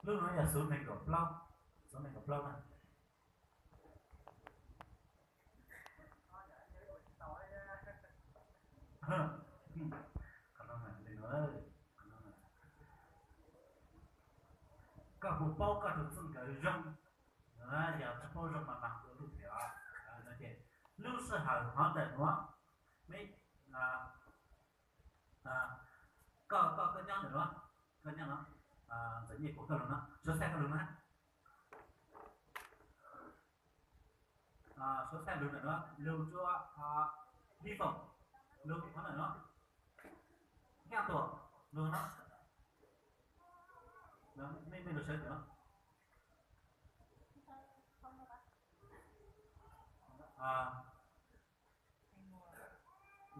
Lub no yog xov neeg kaum plaub, xov neeg kaum plaub na. Qhov no, qhov no, koj puas paub koj tus txij nkawm zoo? Yog tsis paub zoo mas mam ua lub phem os. Lub sij hawm hov ntawm nuav, koj, koj, koj nyob ntawm nuav, koj nyob no, Ntxawm Nyiaj Kuam koj lug no, suav txhaj koj lug no. Suav txhaj lug ntawm nuav, lug rua Vij Foom, lug qhov ntawm nuav, Nkaaj Tuam, lug no, mej, mej lug sawv ntawm nuav.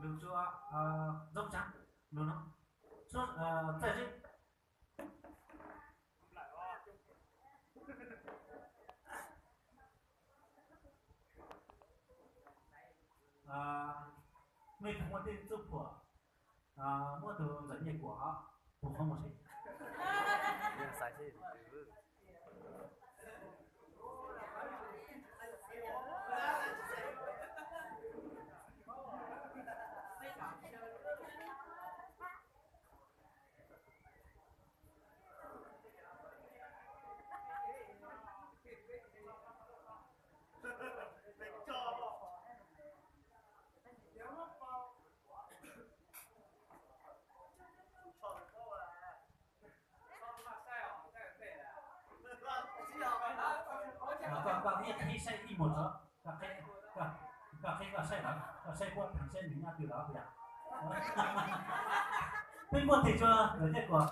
Lug rua Ntxoov Tsaav, lug no, Txawj Zeb. Mej puas muaj tej txuj phuam muab tug Ntxawm Nyiaj Kuam puag qhov muag seb? Koj, koj ib qhib saib ib muag tso, koj qhib, koj qhib koj saib lawm, koj saib puab theem saib nws nyob twg lawm puas yog? Peb muaj tig rua Ntxawm Nyiaj Kuam.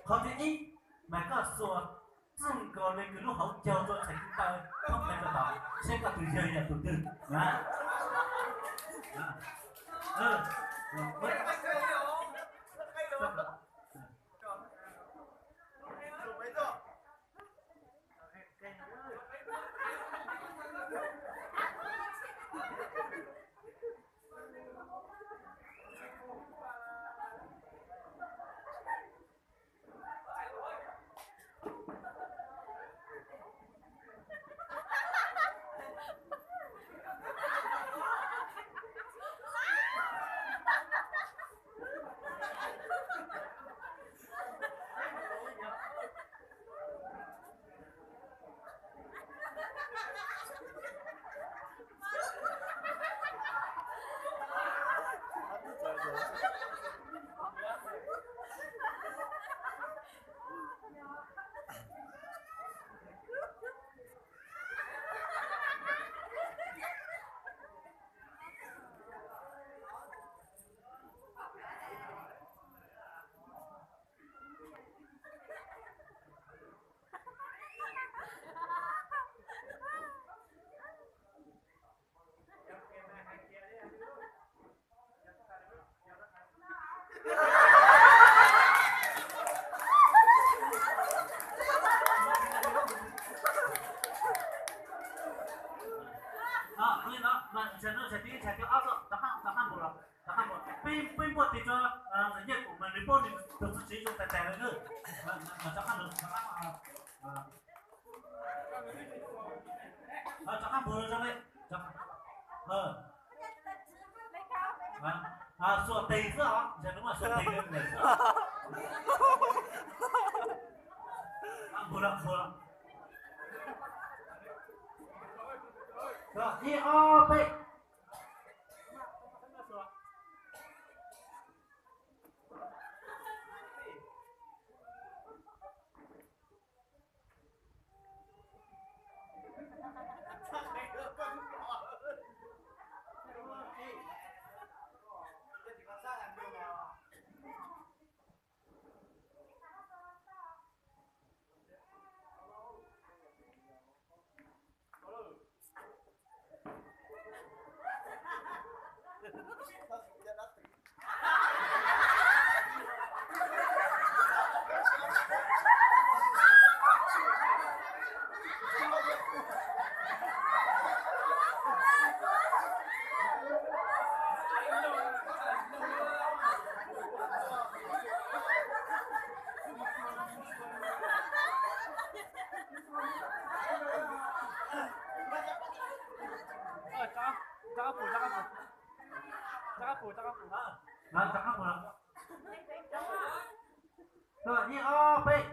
Qhov thib ib, mas koj xuas txij nkaus le kws lub hauv caug rua txhais tiv taw thoob plaws rua tod, saib koj tus yawg yog tus twg. Peb muaj tig rua Ntxawm Nyiaj Kuam mas nws paub nws tus txiv tsev zoo tas tas lawm. Rov qab mus zoo li, xuas tes xwb os, ntshe nws muaj xuas tes li lawm xwb. Mus lawm, mus lawm. Ib ob peb. Ib, ob, peb.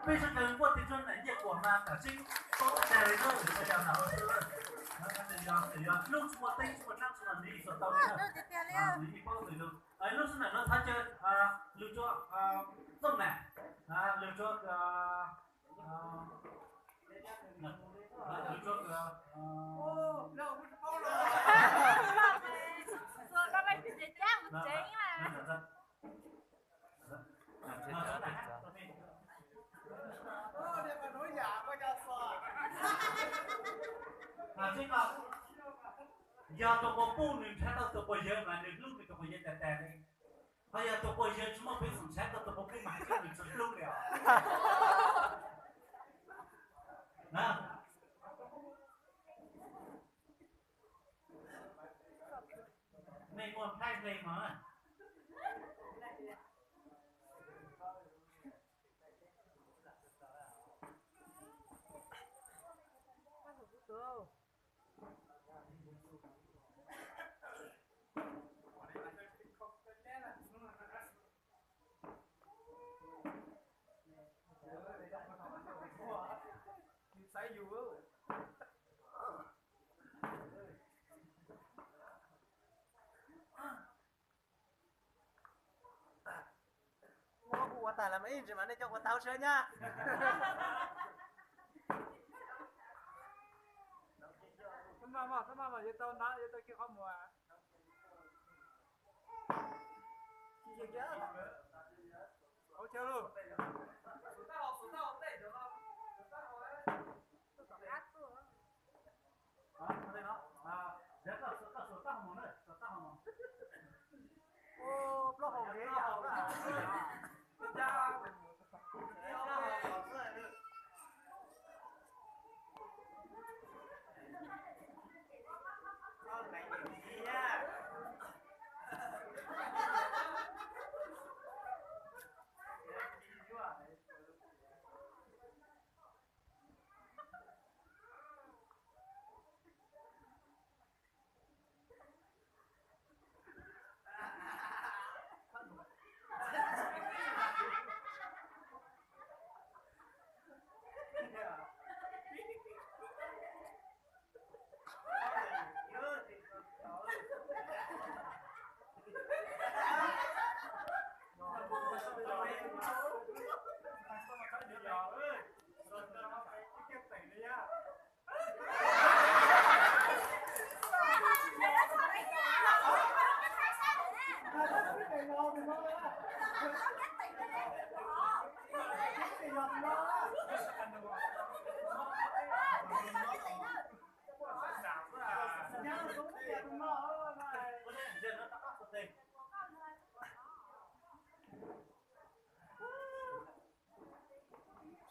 Peb sawv daws npuaj tig tso nram ncej kuam mas tam sim paub tag li na, yog hnub tsis muaj teeb tsis muaj dlaab tsi los nws yeej xav tau li na. Nws yeej paub li na. Lub sij hawm no thov caw lug rua Txooj Nam, lug rua, lug rua Yog tus quas puj nws nrhav tau tus quas yawg mas nws hlub nws tus quas yawg tas tas li. Ho yog tus quas yawg tsis muaj peev xwm nrhav tau tus quas puj mas nws tsis hlub li os. Nej muaj thaij hle mas. Muab kuv ua tag lawm mas ib ntsis mas nej coj kuv tau sawv nyab. Xab maj maj, xab maj maj, yuav tau nab, yuav tau kiag qhov muag. Ua chaw lauj. Plaub hau ntev yam.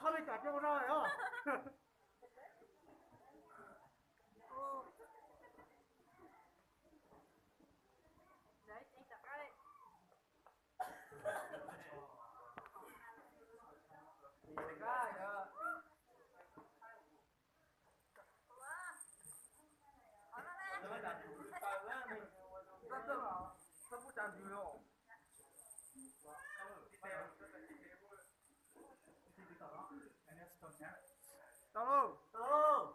Txhob li cas coj ua zog os. Tau lauj. Tau lauj.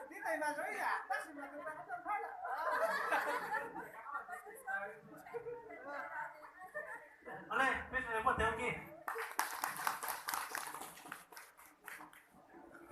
Tib tes mas zoo ib yam tab sis mas tus tais qhov twg Thaib lawm.